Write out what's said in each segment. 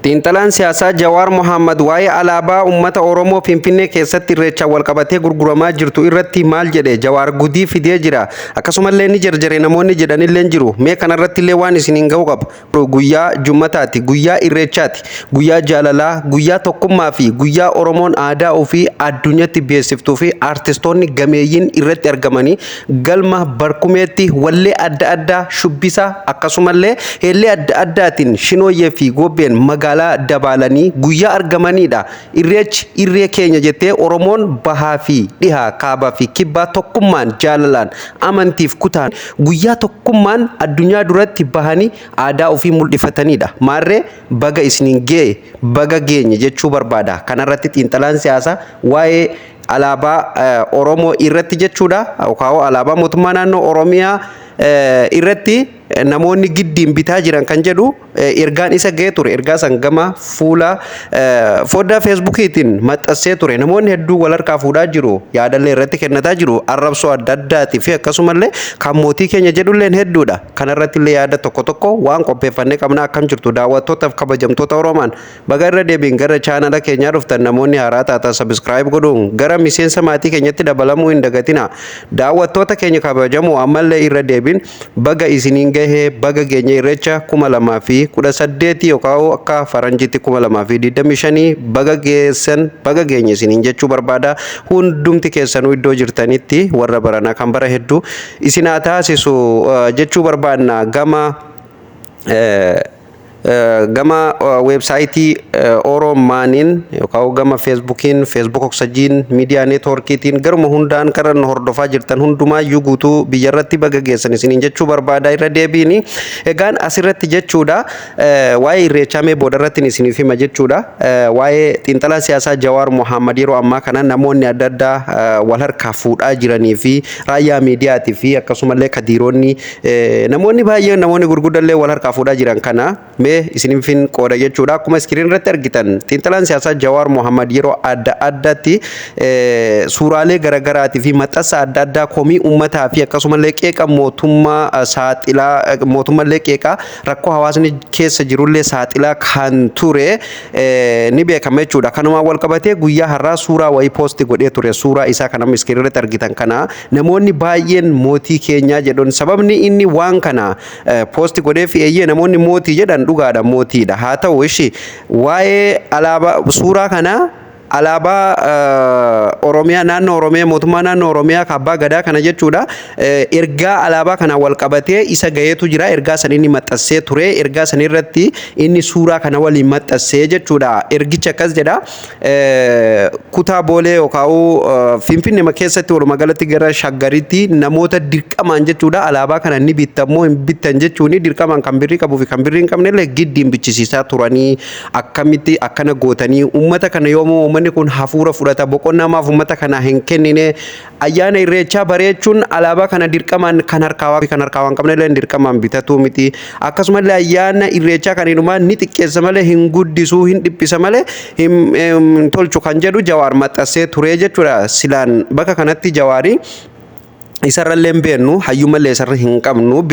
Xiinxalaan siyaasaa Jawaar Mohaammed waa'ee alaabaa uummata Oromoo Finfinnee keessatti irreechaan walqabatee gurguramaa jirtu irratti maal jedhe? Jawaar gudii fidee jira. Akkasumallee ni jarjare namoonni jedhanillee jiru. Mee kanarratti illee waan isiniin ga'u qaba. Guyyaa Jummataati, guyyaa Irreechaati, guyyaa jaalalaa, guyyaa tokkummaa fi guyyaa Oromoon aadaa ofii addunyatti beeksiftuu fi aartistoonni gameeyyiin irratti argamanii galma barkumeetti wallee adda addaa shubbisa akkasumallee heellee adda addaatiin shinooyyee fi gobbeen magaalaa dabaalanii guyyaa argamanidha. Irreechi irree keenya jettee Oromoon bahaa fi dhihaa, kaabaa fi kibbaa tokkummaan, jaalalaan, amantiif kutaan guyyaa tokkummaan addunyaa duratti bahanii aadaa ofii mul'ifatanidha. Maarree baga isiniin ga'e, baga geenye jechuu barbaada. Kanarratti xiinxalaan siyaasaa waa'ee alaabaa Oromoo irratti jechuudha. Yookaan alaabaa mootummaa naannoo Oromiyaa irratti namoonni giddiin bitaa jiran kan jedhu ergaan isa ga'ee ture. Ergaa san gama fuula foddaa Feesbuukiitiin maxxansee ture. Namoonni hedduu wal harkaa fuudhaa jiru. Yaadallee irratti kennataa jiru. Arrabsoo adda addaatii fi akkasumallee kan mootii keenya jedhulleen hedduudha. Kanarratti illee yaada tokko tokko waan qopheeffannee qabna. Akkam jirtu daawwattootaaf kabajamtoota Oromaan? Baga irra deebiin gara chaanala keenyaa dhuftan. Namoonni haaraa taatan subscribe godhuun gara miseensa maatii keenyatti dabalamuu hin dagatina. Daawwattoota keenya kabajamoo, ammallee irra deebiin baga isiniin gahee, baga geenye. Irreecha 2018 yookaan akka faranjiitti 2025 baga geessan, baga geenye isiniin jechuu barbaada. Hundumti keessanuu iddoo jirtanitti warra baranaa kan bara hedduu isin haa taasisu jechuu barbaadna. Gama weebsaayitii Oromaaniin yookaan gama Feesbuukiin, Feesbuuk Oksajjiin, miidiyaa neetwoorkiitiin garuma hundaan kan nu hordofaa jirtan hundumaayyuu guutuu biyyarratti baga geessan isiniin jechuu barbaada irra deebiini. Egaan asirratti jechuudha, waa'ee irreechaa mee boodarratti isiniif hima jechuudha. Waa'ee xiinxalaa siyaasaa Jawaar Mohaammed yeroo ammaa kana namoonni adda addaa wal harkaa fuudhaa jiranii fi raayyaa miidiyaatii fi akkasumallee kadiironni, namoonni baay'een, namoonni gurguddallee wal harkaa fuudhaa jiran kana mee isiniifin qooda jechuudha. Akkuma iskiriin irratti argitan, xiinxalaan siyaasaa Jawaar Mohaammed yeroo adda addaatti suuraalee garaagaraatii fi maxxansa adda addaa komii uummataa fi akkasumallee qeeqa mootummaa saaxilaa, mootummallee qeeqaa, rakkoo hawaasni keessa jirullee saaxilaa kan ture ni beekama jechuudha. Kanumaan wal qabatee guyyaa har'aa suuraa wayii post godhee ture. Suuraa isaa kan amma iskiriin irratti argitan kana namoonni baay'een mootii keenyaa jedhuun. Sababni inni waan kana post godhee fi eeyyee, namoonni mootii jedhan dhugaadha, mootiidha. Haa ta'u ishi, waa'ee alaabaa suuraa kanaa, alaabaa Oromiyaa, naannoo Oromiyaa, mootummaa naannoo Oromiyaa kan abbaa gadaa kana jechuudha. Ergaa alaabaa kana wal qabatee isa gaheetu jira. Ergaa san inni maxxansee ture. Ergaa san irratti inni suuraa kana waliin maxxansee jechuudha. Ergichi akkas jedha. Kutaa Boolee yookaan Finfinnee keessatti, walumaa galatti gara Shaggaritti namoota dirqamaan jechuudha, alaabaa kana ni bittammoo hin bittan jechuun dirqamaan kan birrii qabuu fi kan birrii hin qabne illee giddiin bichisiisaa turanii, akkamitti akkana gootanii uummata kana, yoomuu uummanni kun hafuura fudhata, boqonnaa maaf uummata kana hin kennine, ayyaana irreechaa bareechuun alaabaa kana dirqamaan kan harkaa fi kan harkaa waan qabne illee dirqamaan bitatuu miti, akkasumallee ayyaana irreechaa kan hinumaa ni xiqqeessa malee hin guddisuu, hin dhiphisa malee hin tolchu kan jedhu Jawaar maxxansee ture jechuudha. Silaan bakka kanatti Jawaarii isarrallee hin beeknu, hayyumallee isarra hin qabnu,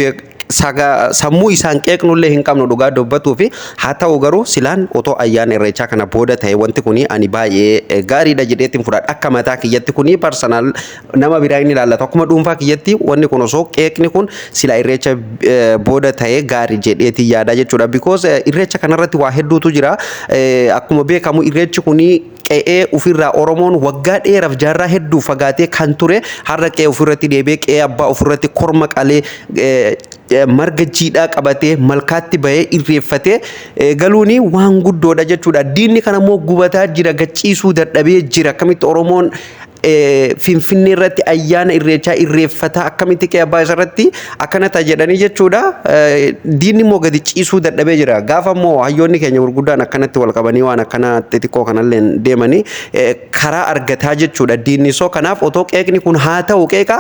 sammuu isaan qeeqnullee hin qabnu dhugaa dubbatuu fi. Haa ta'u garuu, silaan otoo ayyaana irreechaa kana booda ta'e wanti kuni ani baay'ee gaariidha jedheetiin fudhadha. Akka mataa kiyyatti, kuni personal, nama biraa inni ilaallatu, akkuma dhuunfaa kiyyatti wanni kun osoo qeeqni kun sila irreecha booda ta'e gaarii jedheetiin yaada jechuudha. Because irreecha kanarratti waa hedduutu jira. Akkuma beekamu irreechi kuni qe'ee ofirraa Oromoon waggaa dheeraaf jaarraa hedduu fagaatee kan ture har'a qe'ee ofirratti deebi'ee, qe'ee abbaa ofirratti korma qalee, marga jiidhaa qabatee, malkaatti bahee irreeffatee galuuni waan guddoodha jechuudha. Diinni kana immoo gubataa jira, gachiisuu dadhabee jira. Akkamitti Oromoon Finfinnee irratti ayyaana irreechaa irreeffataa, akkamitti qe'ee abbaa isarratti akkana ta'a jedhanii jechuudha. Diinni immoo gadi ciisuu dadhabee jira. Gaafa immoo hayyoonni keenya gurguddaan akkanatti wal qabanii waan akkana xixiqqoo kanallee deemanii karaa argataa jechuudha diinni. So kanaaf otoo qeeqni kun haa ta'u, qeeqa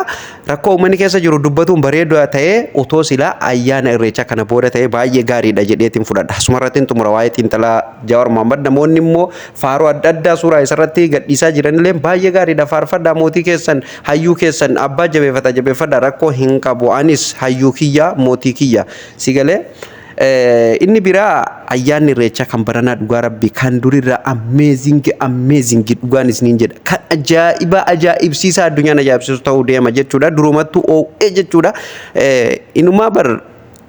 rakkoo uummanni keessa jiru dubbatuun bareedaa ta'ee, otoo silaa ayyaana irreechaa kana booda ta'ee baay'ee gaariidha jedheetiin fudhadha. Asumarratti xumura waa'ee xiinxalaa Jawaar Mohammad. Namoonni immoo faaruu adda addaa suuraa isarratti gadhiisaa jiranillee baay'ee gaariidha. Faarfadhaa mootii keessan, hayyuu keessan, abbaa jabeeffata jabeeffadhaa, rakkoo hin qabu. Anis hayyuu kiyya, mootii kiyya si galee. Inni biraa ayyaanni Irreechaa kan baranaa dhugaa rabbi kan durirraa amazing, amazing dhugaan isiniin jedha. Kan ajaa'ibaa ajaa'ibsiisaa addunyaan ajaa'ibsiisu ta'uu deema jechuudha. Durumattuu oo'ee jechuudha. Inumaa bar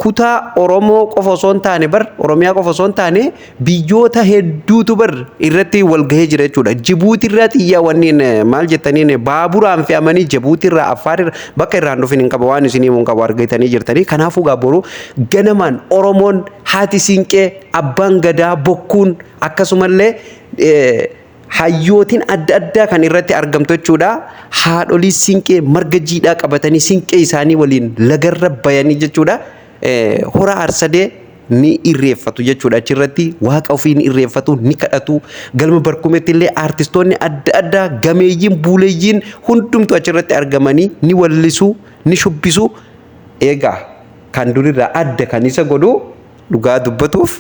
kutaa Oromoo qofa osoo hin taane, bar Oromiyaa qofa osoo hin taane, biyyoota hedduutu bar irratti wal gahee jira jechuudha. Jibuuti irraa xiyyaa wanniin maal jettaniin baaburaan fe'amanii Jibuuti irraa, Affaar irraa, bakka irraan dhufin hin qabu, waan isinii hin qabu argatanii jirtanii. Kanaafuu gaa boru ganamaan Oromoon, haati siinqee, abbaan gadaa, bokkuun, akkasumallee hayyootiin adda addaa kan irratti argamtu jechuudha. Haadholii siinqee marga jiidhaa qabatanii siinqee isaanii waliin lagarra bayanii jechuudha. Hora Arsadee ni irreeffatu jechuudha. Achirratti waaqa ofii ni irreeffatu, ni kadhatu. Galma Barkumetti illee aartistoonni adda addaa, gameeyyiin, buuleeyyiin hundumtu achirratti argamanii ni wallisu, ni shubbisu. Egaa kan durirraa adda kan isa godhu, dhugaa dubbatuuf,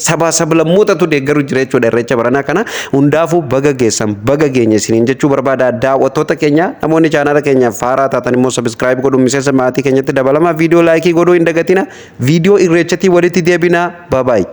sabaa sablammootatu deeggaru jira jechuudha irreecha baranaa kana. Hundaafuu baga geessan, baga geenye isiniin jechuu barbaada. Daawwattoota keenya, namoonni chaanaala keenya faaraa taatan immoo subscribe godhuun miseensa maatii keenyatti dabalama. Viidiyoo like godhuu hin dagatina. Viidiyoo irreechatii walitti deebina. Bye bye.